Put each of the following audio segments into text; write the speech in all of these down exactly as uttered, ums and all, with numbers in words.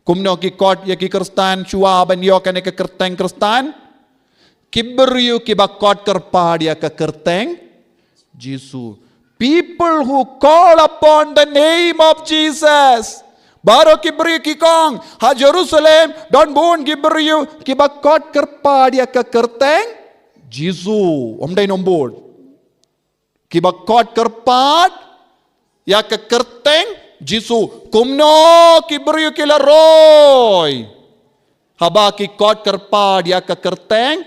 Kumno ki kot ïa ki Khristan shuwa ban ïoh kane ka kyrteng Khristan? Ki briew kiba kot kyrpad ïa ka kyrteng Jisu. People who call upon the name of Jesus. Baroh ki briew ki ong, ha Jerusalem don bun ki briew kiba kot kyrpad ïa ka kyrteng Jisu. Ym dei nombor. Kiba kot kyrpad ïa ka kyrteng Jisu. Kumno ki briew ki la roi haba ki kot kyrpad ïa ka kyrteng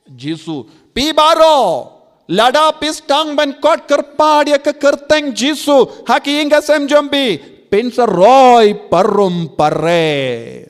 Jisu? Phi baroh, lada phi sdang ban kot kyrpad ïa ka kyrteng Jisu ha ki ïing ki sem jong phi, phin sa roi parum pare.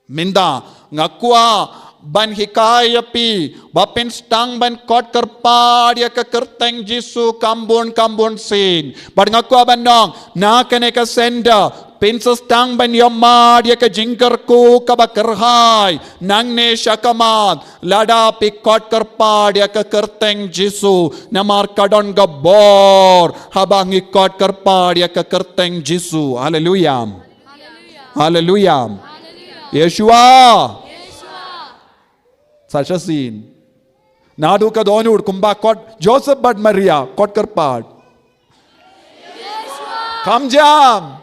Mynta nga kwah ban hikai ïa phi ba phin sdang ban kot kyrpad ïa ka kyrteng Jisu kham bun kham bun sien. Bad nga kwah ban ong, na kane ka senda phin sa sdang ban ïohmad ïa ka jingkyrkhu kaba kyrhai nangne sha khmat lada phi kot kyrpad ïa ka kyrteng Jisu, namar ka don ka bor haba ngi kot kyrpad ïa ka kyrteng Jisu. Haleluya. Haleluya. Yeshua. Sa shisien. Naduh ka dohnud kumba kot Joseph bad Maria kot kyrpad. Kham jam.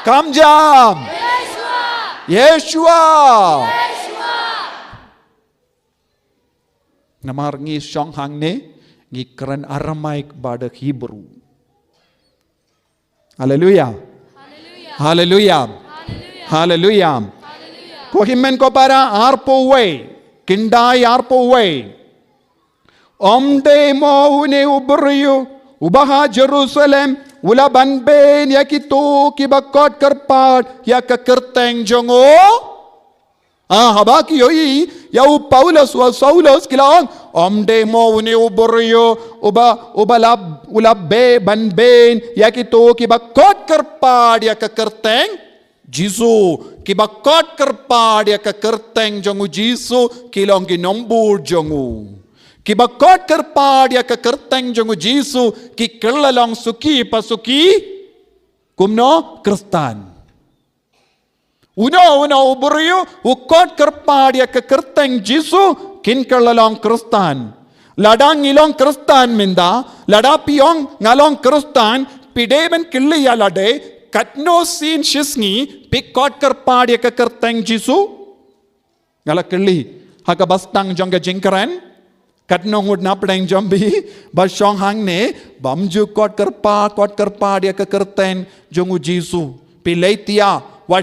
Kham jam. Yeshua. Namar ngi shong hangne, ngi kren Aramaic bad Hebrew. Haleluya. Haleluya. Haleluya. Ko hynmen ko para, arphew wei, khyndai arphew wei. Ym dei mo une u briew uba ha Jerusalem u la ban beiñ ïa kito kiba kot kyrpad ïa ka kyrteng jong u? Ah, haba ki ïohi ïa u Paulus, u Saulus, ki la ong, ym dei mo une u briew uba, uba la, u la beiñ, ban beiñ ïa kito kiba kot kyrpad ïa ka kyrteng Jisu. Kiba kot kyrpad ïa ka kyrteng jong u Jisu ki long ki nongbud jong u. Kiba kot kyrpad ïa ka kyrteng jong u Jisu ki kylla long suki pa suki. Kumno? Khristan. Uno uno u briew u kot kyrpad ïa ka kyrteng Jisu, kin kylla long Khristan. Lada ngi long Khristan mynta, lada phi ong nga long Khristan, phi dei ban kylli ïa lade, katno sien shisngi phi kot kyrpad ïa ka kyrteng Jisu? Nga la kylli ha kaba sdang jong ka jingkren, katno ngut na pdeng jong phi ba shong hangne bym ju kot kyrpad, kot kyrpad ïa ka kyrteng jong u Jisu? Phi leit ïa, wat